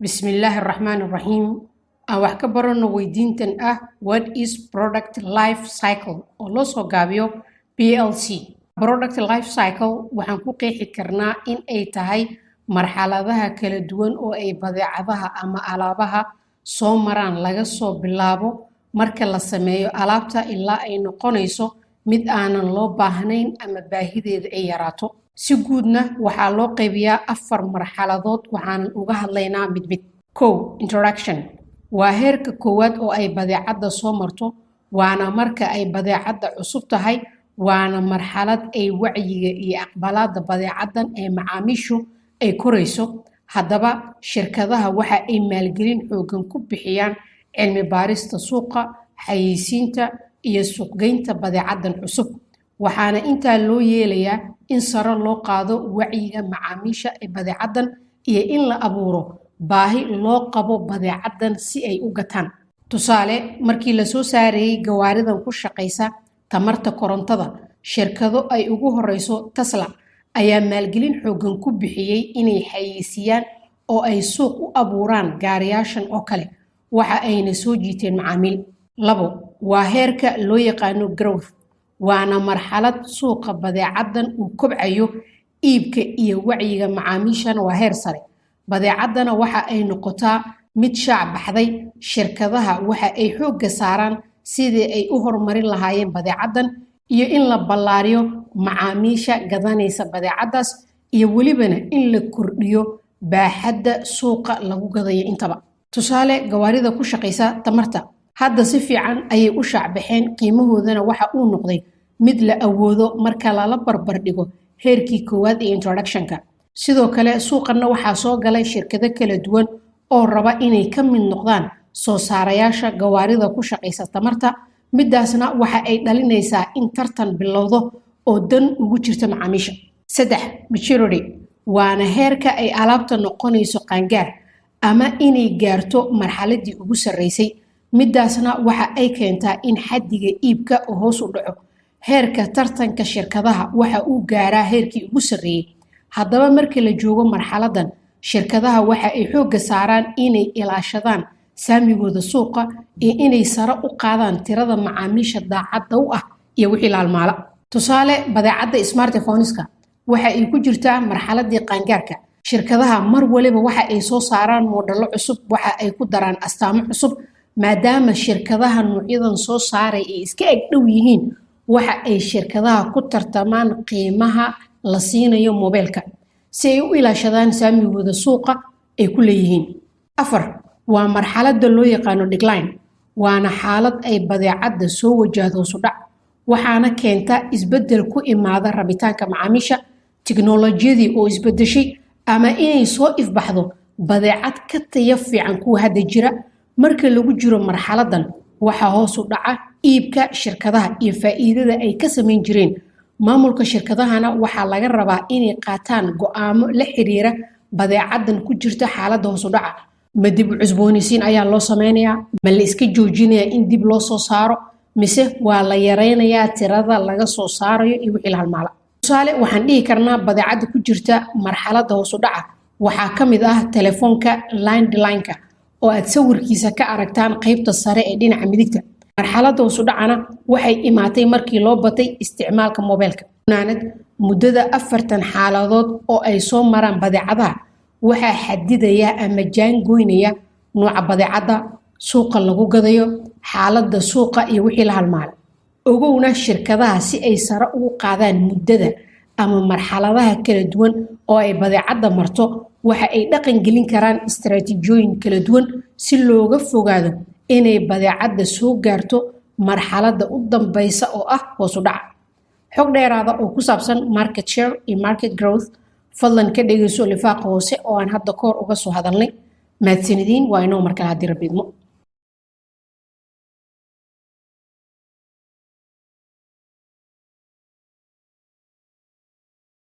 Bismillaahi Raxmaani Raxiim. Aan wax ka barano weydiintan ah "What is product life cycle?" oo loo soo gaabiyo PLC. Product life cycle waxaan ku qeexi karnaa in ay tahay marxaladaha kala duwan oo ay badeecadaha ama alaabaha soo maraan, laga soo bilaabo marka la sameeyo alaabta ilaa ay noqonayso mid aanan loo baahnayn ama baahideeda ay yaraato. Si guudna waxaa loo qaybiyaa afar marxaladood, waxaanan uga hadlaynaa mid mid. Kow, introduction waa heerka koowaad oo ay badeecadda soo marto, waana marka ay badeecadda cusub tahay, waana marxalad ay wacyiga iyo aqbalaadda badeecaddan ee macaamiishu ay korayso. Haddaba shirkadaha waxa ay maalgelin xoogan ku bixiyaan cilmi baarista suuqa, xayeysiinta iyo suuqgeynta badeecaddan cusub, waxaana intaa loo yeelayaa in sare loo qaado wacyiga macaamiisha ee badeecaddan iyo in la abuuro baahi loo qabo badeecaddan si ay u gataan. Tusaale, markii lasoo saarayey gawaaridan ku shaqaysa tamarta korontada, shirkado ay ugu horeyso Tesla ayaa maalgelin xoogan ku bixiyey inay xayeysiiyaan oo ay suuq u abuuraan gaariyaashan oo kale, waxa ayna soo jiiteen macaamiil. Labo, waa heerka loo yaqaano growth, waana marxalad suuqa badeecaddan uu kobcayo, iibka iyo wacyiga macaamiishana waa heer sare, badeecaddana waxa ay noqotaa mid shaac baxday. Shirkadaha waxa ay xoogga saaraan sidii ay u horumarin lahaayeen badeecaddan iyo in la ballaariyo macaamiisha gadanaysa badeecaddaas iyo welibana in la kordhiyo baaxadda suuqa lagu gadayo intaba. Tusaale, gawaarida ku shaqaysa tamarta hadda si fiican ayay u shaacbaxeen, qiimahoodana waxa uu noqday mid la awoodo marka lala barbar dhigo heerkii koowaad ee introductionka. Sidoo kale suuqanna waxaa soo galay shirkado kala duwan oo raba inay ka mid noqdaan soo saarayaasha gawaarida ku shaqaysa tamarta. Midaasna waxa ay dhalinaysaa in tartan bilowdo oo dan ugu jirta macaamiisha. Saddex, maturity, waana heerka ay alaabta noqonayso qaangaar ama inay gaarto marxaladii ugu sarreysay. Midaasna waxa ay keentaa in xaddiga iibka oo hoos u dhaco, heerka tartanka shirkadaha waxa uu gaaraa heerkii ugu sarreeyey. Haddaba marka la joogo marxaladan, shirkadaha waxa ay xoogga saaraan inay ilaashadaan saamigooda suuqa iyo inay sare u qaadaan tirada macaamiisha daacadda u ah iyo wixii laalmaala. Tusaale, badeecadda smartphoneska waxa ay ku jirtaa marxaladii qaangaarka. Shirkadaha mar waliba waxa ay soo saaraan moodhalo cusub, waxa ay ku daraan astaamo cusub. Maadaama shirkadaha noocyadan soo saaray ay iska eg dhow yihiin, waxa ay shirkadaha ku tartamaan qiimaha la siinayo mobeelka si ay u ilaashadaan saamigooda suuqa ay ku leeyihiin. Afar, waa marxaladda loo yaqaano decline, waana xaalad ay badeecadda soo wajahdo hoosudhac, waxaana keenta isbeddel ku imaada rabitaanka macaamiisha, tiknolojiyadii oo isbedeshay ama inay soo ifbaxdo badeecad ka tayo fiican kuwa hadda jira. Marka lagu jiro marxaladan, waxaa hoos u dhaca iibka shirkadaha iyo faa'iidada ay ka samayn jireen. Maamulka shirkadahana waxaa laga rabaa inay qaataan go'aamo la xiriira badeecadan ku jirta xaaladda hoos u dhaca. Ma dib u cusboonaysiin ayaa loo sameynayaa? Ma la iska joojinayaa in dib loo soo saaro, mise waa la yaraynayaa tirada laga soo saarayo iyo wixii la halmaala? Tusaale, waxaan dhihi karnaa badeecadda ku jirta marxaladda hoos u dhaca waxaa ka mid ah telefoonka landline-ka oo aad sawirkiisa ka aragtaan qaybta sare ee dhinaca midigta. Marxaladda hoos u dhacana waxay imaatay markii loo batay isticmaalka moobeelka. Naanad muddada 40 xaaladood oo ay soo maraan badeecadaha waxaa xadidaya ama jaangoynaya nooca badeecadda, suuqa lagu gadayo, xaaladda suuqa iyo wixii la halmaalay. Ogowna, shirkadaha si ay sare ugu qaadaan muddada ama marxaladaha kala duwan oo ay badeecadda marto, waxa ay dhaqan gelin karaan istaraatiijiyooyin kala duwan si looga fogaado inay badeecadda soo gaarto marxaladda u dambaysa oo ah hoos u dhaca. Xog dheeraada oo ku saabsan market share iyo market growth fadlan ka dhegeyso lifaaqa hoose oo aan hadda kahor uga soo hadalnay. Mahadsanidin, waa inoo markale haddii Rabbi idmo.